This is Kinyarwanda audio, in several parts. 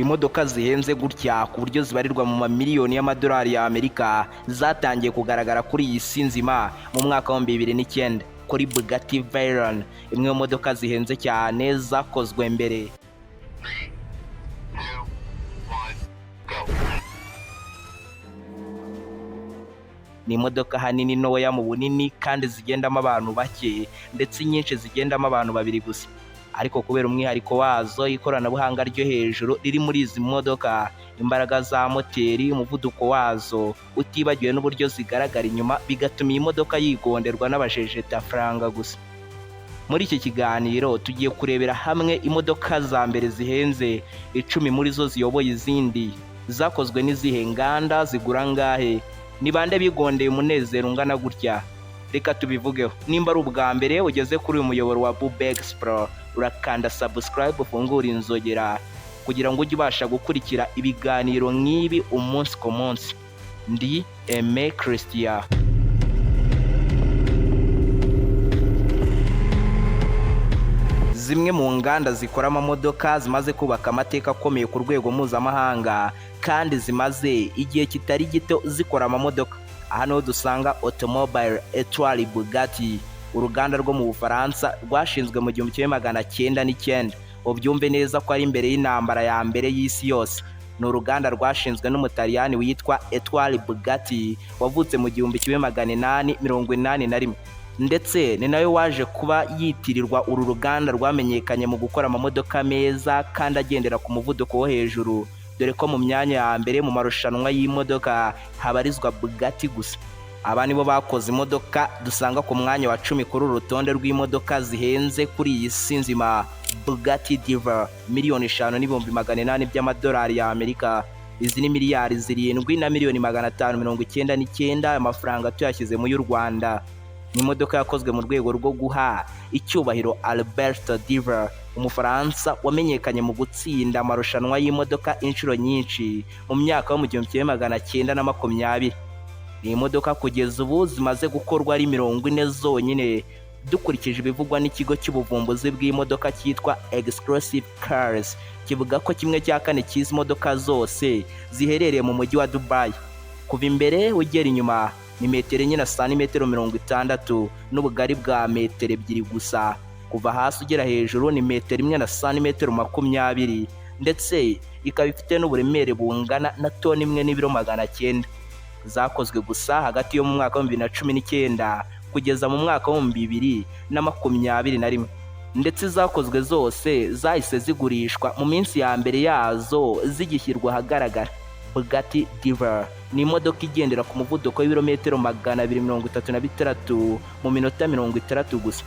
Imodoka zihenze gutya ku buryo zibarirwa mu mamiliyoni y'amadolari y'Amerika zatangiye kugaragara kuri iyi si nzima mu mwaka wa 2009 kuri Bugatti Veyron, imwe mu modoka zihenze cyane zakozwe mbere. 3, 2, 1, go. Ni imodoka ahanini ntoya mu bunini kandi zigendamo abantu bake, ndetse inyinshi zigendamo abantu babiri gusa. Ariko kubera umwihariko wazo, ikoranabuhanga ryo hejuru riri muri izi modoka, imbaraga za moteri, umuvuduko wazo, utibagiwe n'uburyo zigaragara inyuma, bigatuma iyi modoka yigonderwa n'abajejetafaranga gusa. Muri iki kiganiro tugiye kurebera hamwe imodoka za mbere zihenze 10 muri zo ziyoboye izindi, zakozwe n'izihe nganda, zigura angahe, ni bande bigondeye umunezero ungana gutya? Reka tubivugeho. Nimba ari ubwa mbere ugeze kuri uyu muyoboro wa Bubex Pro, urakanda subscribe, ufungure inzogera kugira ngo ujye ubasha gukurikira ibiganiro nk'ibi umunsi ku munsi. Ndi Aime Christian. Zimwe mu nganda zikora amamodoka zimaze kubaka amateka akomeye ku rwego mpuzamahanga kandi zimaze igihe kitari gito zikora amamodoka. Aha niho dusanga Automobile Etoile Bugatti, uruganda rwo mu Bufaransa rwashinzwe mu 1909. Ubyumve neza ko ari imbere y'intambara ya mbere y'isi yose. Ni uruganda rwashinzwe n'Umutaliyani witwa Etoile Bugatti wavutse mu 1881, ndetse ni nawe waje kuba yitirirwa uru ruganda rwamenyekanye mu gukora amamodoka meza kandi agendera ku muvuduko wo hejuru, dore ko mu myanya ya mbere mu marushanwa y'imodoka habarizwa Bugatti gusa. Aba nibo bakoze imodoka dusanga ku mwanya wa 10 kuri uru rutonde rw'imodoka zihenze kuri iyi si nzima, Bugatti Diva, 5,800,000 by'amadolari y'Amerika. Izi ni miliyari 7 na miliyoni 599, amafaranga tuyashyize mu y'u Rwanda. Ni imodoka yakozwe mu rwego rwo guha icyubahiro Alberto Diva, Umufaransa wamenyekanye mu gutsinda amarushanwa y'imodoka inshuro nyinshi mu myaka yo mu 1920. Ni imodoka kugeza ubu zimaze gukorwa ari 40 zonyine, dukurikije ibivugwa n'ikigo cy'ubuvumbuzi bw'imodoka cyitwa Exclusive Cars, kivuga ko 1/4 cy'izi modoka zose ziherereye mu mujyi wa Dubai. Kuva imbere ugera inyuma ni metero 4 na santimetero 60 n'ubugari bwa metero 2 gusa. Kuva hasi ugera hejuru ni metero 1 na santimetero 20, ndetse ikaba ifite n'uburemere bungana na toni 1 n'ibiro 900. Zakozwe gusa hagati yo mu mwaka wa 2019 kugeza mu mwaka wa 2021, ndetse zakozwe zose zahise zigurishwa mu minsi ya mbere yazo zigishyirwa ahagaragara. Bugatti Diva ni imodoka igendera ku muvuduko w'ibirometero 236 mu minota 60 gusa.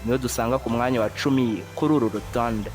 Niyo dusanga ku mwanya wa 10 kuri uru rutonde.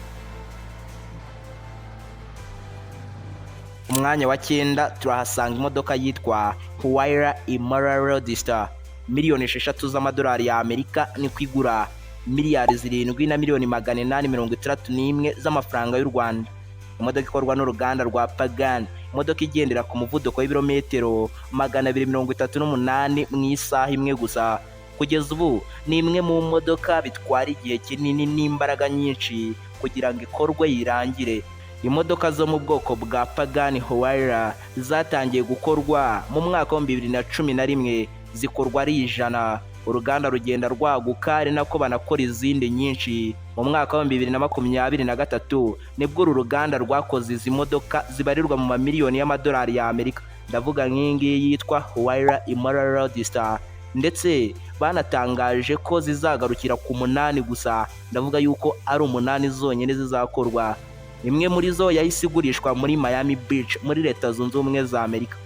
Ku mwanya wa 9 turahasanga imodoka yitwa Huayra Imara Roadster, miliyoni 6 z'amadolari y'Amerika niko igura, miliyari 7 na miliyoni 861 z'amafaranga y'u Rwanda. Imodoka ikorwa n'uruganda rwa Pagani, imodoka igendera ku muvuduko w'ibirometero 238 mu isaha imwe gusa. Kugeza ubu ni imwe mu modoka bitwara igihe kinini n'imbaraga nyinshi kugira ngo ikorwe yirangire. Imodoka zo mu bwoko bwa Pagani Huayra zatangiye gukorwa mu mwaka wa 2011, zikorwa ari 100. Uruganda rugenda rwaguka ari nako banakora izindi nyinshi. Mu mwaka wa 2023 nibwo uru ruganda rwakoze izi modoka zibarirwa mu mamiliyoni y'amadolari y'Amerika, ndavuga nk'iyi ngiyi yitwa Huayra Imara Roadster, ndetse banatangaje ko zizagarukira ku 8 gusa, ndavuga yuko ari 8 zonyine zizakorwa. Imwe muri zo yahise igurishwa muri Miami Beach muri Leta Zunze Ubumwe za Amerika.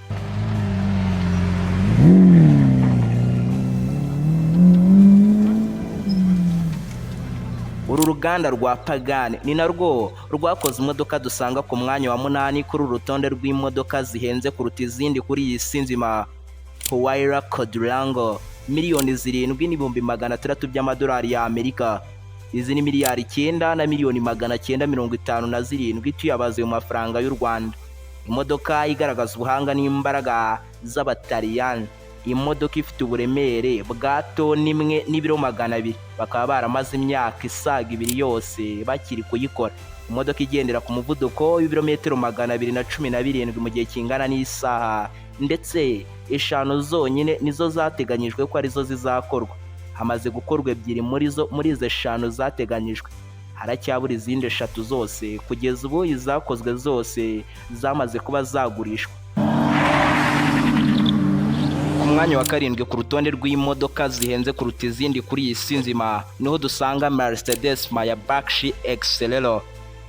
Uru ruganda rwa Pagani ni narwo rwakoze imodoka dusanga ku mwanya wa 8 kuri uru rutonde rw'imodoka zihenze kuruta izindi kuri iyi si nzima, Huayra Quadrangle, 7,600,000 by'amadolari y'Amerika. Izi ni miliyari 9 na miliyoni 957 tuyabaze mu mafaranga y'u Rwanda. Imodoka igaragaza ubuhanga n'imbaraga z'Abataliyani, imodoka ifite uburemere bwa toni 1 n'ibiro 200, bakaba baramaze imyaka isaga 2 yose bakiri kuyikora. Imodoka igendera ku muvuduko w'ibirometero 217 mu gihe kingana n'isaha, ndetse eshanu zonyine nizo zateganyijwe ko arizo zizakorwa. Hamaze gukorwa ebyiri muri zo. Muri izo eshanu zateganyijwe, haracyabura izindi eshatu zose. Kugeza ubu izakozwe zose zamaze kuba zagurishwa. Ku mwanya wa karindwi ku rutonde rw'imodoka zihenze kuruta izindi kuri iyi si nzima, niho dusanga Mercedes Maybach Exelero.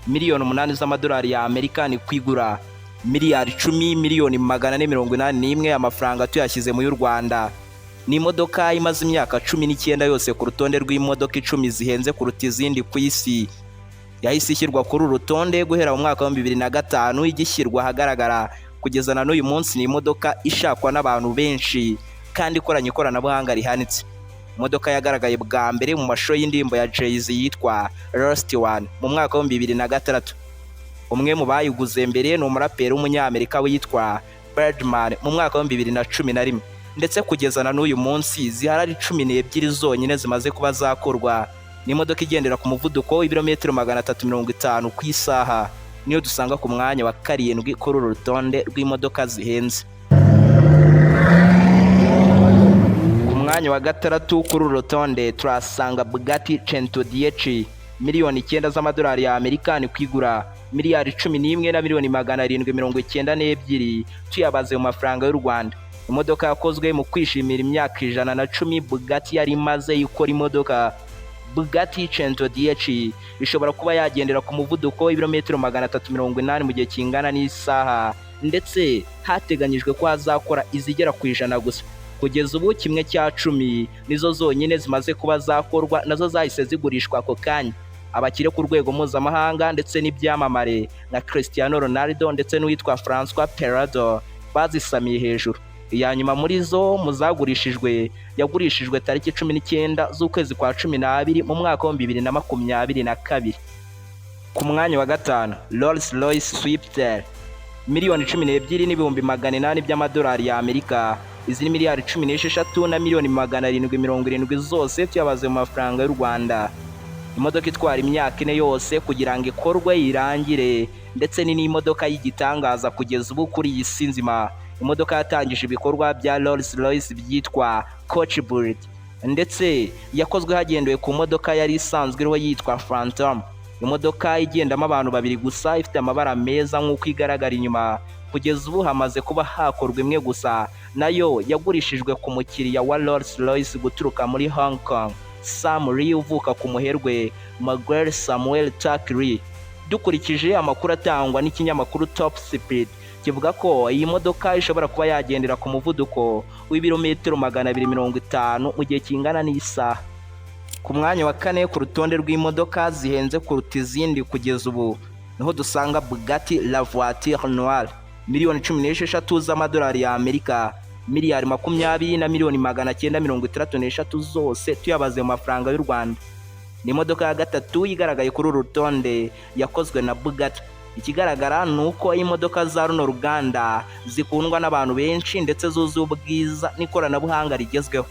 8 miliyoni z'amadolari ya Amerika ni kwigura miliyari 10 miliyoni 481, amafaranga tuyashyize mu y'u Rwanda. Ni imodoka imaze imyaka 19 yose ku rutonde rw'imodoka 10 zihenze kuruta izindi ku isi. Yahise ishyirwa kuri uru rutonde guhera mu mwaka wa 2005 igishyirwa ahagaragara kugeza na n'uyu munsi. Ni imodoka ishakwa n'abantu benshi kandi ikoranye ikoranabuhanga rihanitse. Imodoka yagaragaye bwa mbere mu mashusho y'indirimbo ya Jay-Z yitwa Lost One mu mwaka wa 2006. Umwe mu bayiguze mbere ni umuraperi w'umunyamerika witwa Birdman mu mwaka wa 2011, ndetse kugeza na n'uyu munsi zihari ari 12 zonyine zimaze kuba zakorwa. Ni imodoka igendera ku muvuduko w'ibirometero 350 ku isaha. Niyo dusanga ku mwanya wa karindwi kuri uru rutonde rw'imodoka zihenze. Ku mwanya wa gatandatu kuri uru rutonde turahasanga Bugatti Centodieci. 9 miliyoni z'amadolari ya Amerika ni kwigura miliyari 11 na miliyoni 792 tuyabaze mu mafaranga y'u Rwanda. Imodoka yakozwe mu kwishimira imyaka 110 Bugatti yari imaze ikora imodoka. Bugatti Centodieci ishobora kuba yagendera ku muvuduko w'ibirometero 380 mu gihe kingana n'isaha, ndetse hateganyijwe ko hazakora izigera ku 100 gusa. Kugeza ubu 1/10 nizo zonyine zimaze kuba zakorwa, nazo zahise zigurishwa ako kanya. Abakire ku rwego mpuzamahanga ndetse n'ibyamamare nka Cristiano Ronaldo ndetse n'uwitwa François Perrodo bazisamiye hejuru. Iya nyuma muri zo mu zagurishijwe yagurishijwe tariki 19 z'ukwezi kwa 12 mu mwaka wa 2022. Ku mwanya wa gatanu, Rolls Royce Sweptail. 12.8 miliyoni by'amadolari ya Amerika. Izi ni miliyari 16 na miliyoni 770 zose tuyabaze mu mafaranga y'u Rwanda. Imodoka itwara imyaka 4 yose kugira ngo ikorwe irangire, ndetse ni n'imodoka y'igitangaza kugeza ubu kuri iyi si nzima. Imodoka yatangije ibikorwa bya Rolls Royce byitwa Coachbuilt, ndetse yakozwe hagendewe ku modoka yari isanzwe iriho yitwa Phantom. Imodoka igendamo abantu babiri gusa, ifite amabara meza nk'uko igaragara inyuma. Kugeza ubu hamaze kuba hakorwa imwe gusa, nayo yagurishijwe ku mukiriya wa Rolls Royce guturuka muri Hong Kong, Sam Lee uvuka ku muherwe Miguel Samuel Tuck Lee. Dukurikije amakuru atangwa n'ikinyamakuru Top Speed, kivuga ko iyi modoka ishobora kuba yagendera ku muvuduko w'ibirometero 250 mu gihe kingana n'isaha. Ku mwanya wa kane ku rutonde rw'imodoka zihenze kuruta izindi kugeza ubu, niho dusanga Bugatti La Voiture Noire. 16 miliyoni z'amadolari ya Amerika, miliyari 20 na miliyoni 963 zose tuyabaze mu mafaranga y'u Rwanda. Ni imodoka ya gatatu igaragaye kuri uru rutonde yakozwe na Bugatti. Ikigaragara ni uko imodoka za runo ruganda zikundwa n'abantu benshi, ndetse zuzuye ubwiza n'ikoranabuhanga rigezweho.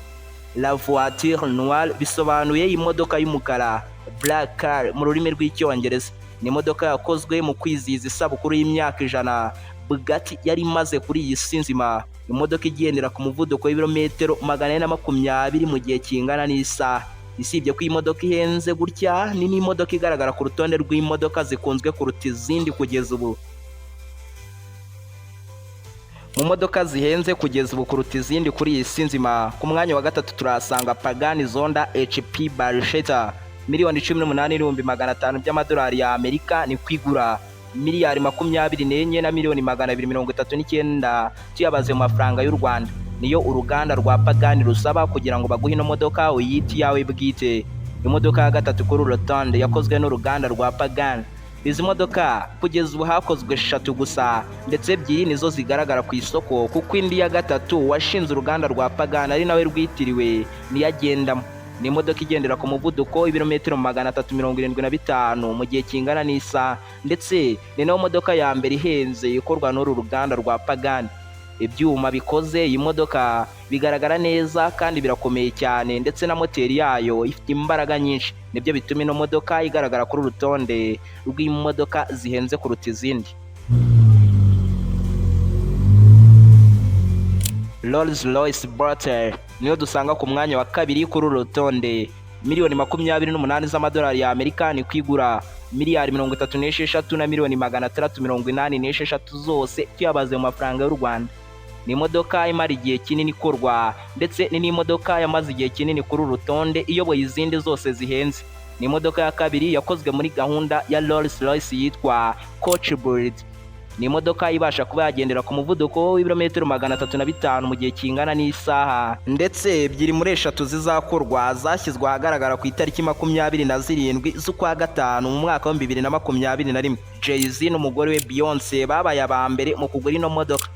La Voiture Noire bisobanuye imodoka y'umukara, black car mu rurimi rw'Icyongereza. Ni imodoka yakozwe mu kwizihiza isabukuru y'imyaka 100 Bugatti yari imaze kuri iyi si nzima. Imodoka igendera ku muvuduko w'ibirometero 420 mu gihe kingana n'isaha. Isibye ko iyi modoka ihenze gutya, ni n'imodoka igaragara ku rutonde rw'imodoka zikunzwe kuruta izindi kugeza ubu. Mu modoka zihenze kugeza ubu kuruta izindi kuri iyi si nzima, ku mwanya wa gatatu turahasanga Pagani Zonda HP Barchetta. 18.5 miliyoni by'amadolari ya Amerika ni kwigura miliyari 24 na miliyoni 239 tuyabaze mu mafaranga y'u Rwanda. Niyo uruganda rwa Pagani rusaba kugira ngo baguhe ino modoka uyite iyawe bwite. Imodoka ya gatatu kuri uru rutonde yakozwe n'uruganda rwa Pagani. Izi modoka kugeza ubu hakozwe eshatu gusa, ndetse ebyiri nizo zigaragara ku isoko, kuko indi ya gatatu washinze uruganda rwa Pagani ari nawe rwitiriwe niyo agendamo. Ni imodoka igendera ku muvuduko w'ibirometero 375 mu gihe kingana n'isaha, ndetse ni nayo modoka ya mbere ihenze ikorwa n'uru ruganda rwa Pagani. Ibyuma bikoze iyi modoka bigaragara neza kandi birakomeye cyane, ndetse na moteri yayo ifite imbaraga nyinshi. Nibyo bituma ino modoka igaragara kuri uru rutonde rw'imodoka zihenze kuruta izindi. Rolls Royce Boater niyo dusanga ku mwanya wa kabiri kuri uru rutonde. Miliyoni 28 z'amadolari y'Amerika ni kwigura miliyari 36 na miliyoni 686 zose tuyabaze mu mafaranga y'u Rwanda. Ni imodoka imara igihe kinini ikorwa, ndetse ni n'imodoka yamaze igihe kinini kuri uru rutonde iyoboye izindi zose zihenze. Ni imodoka ya kabiri yakozwe muri gahunda ya Rolls Royce yitwa Coach Build. Ni imodoka ibasha kuba yagendera ku muvuduko w'ibirometero 305 mu gihe kingana n'isaha, ndetse ebyiri muri eshatu zizakorwa zashyizwe ahagaragara ku itariki 27 z'ukwa gatanu mu mwaka wa 2021. Jay-Z n'umugore we Beyonce babaye aba mbere mu kugura ino modoka.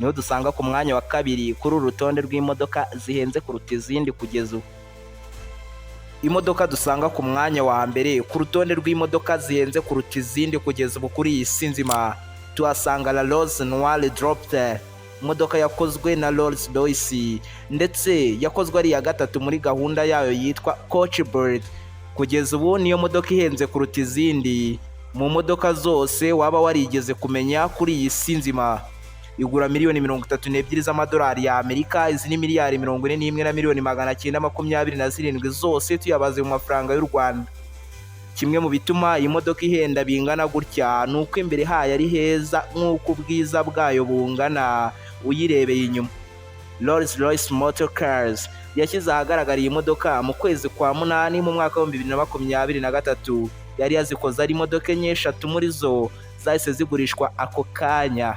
Niho dusanga ku mwanya wa kabiri kuri uru rutonde rw'imodoka zihenze kuruta izindi kugeza ubu. Imodoka dusanga ku mwanya wa mbere ku rutonde rw'imodoka zihenze kuruta izindi kugeza ubu kuri iyi si nzima, tuhasanga La Rose Noire Dropte, imodoka yakozwe na Rolls Royce, ndetse yakozwe ari iya gatatu muri gahunda yayo yitwa Coach Build. Kugeza ubu niyo modoka ihenze kuruta izindi mu modoka zose waba warigeze kumenya kuri iyi si nzima. Igura miliyoni 32 z'amadolari y'Amerika. Izi ni miliyari 41 na miliyoni 927 zose tuyabaze mu mafaranga y'u Rwanda. Kimwe mu bituma iyi modoka ihenda bingana gutya ni uko imbere hayo ari heza nk'uko ubwiza bwayo bungana uyirebeye inyuma. Rolls Royce Motor Cars yashyize ahagaragara iyi modoka mu kwezi kwa munani mu mwaka wa 2023. Yari yazikoze ari imodoka enye, eshatu muri zo zahise zigurishwa ako kanya.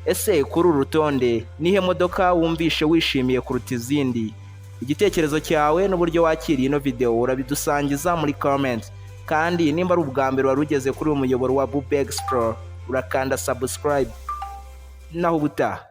Ese kuri uru rutonde nihe modoka wumvishe wishimiye kuruta izindi? Igitekerezo cyawe n'uburyo wakiriye ino video urabidusangiza muri comment. Kandi nimba ari ubwa mbere wari ugeze kuri uyu muyoboro wa Bube Explore, urakanda subscribe. Naho ubutaha.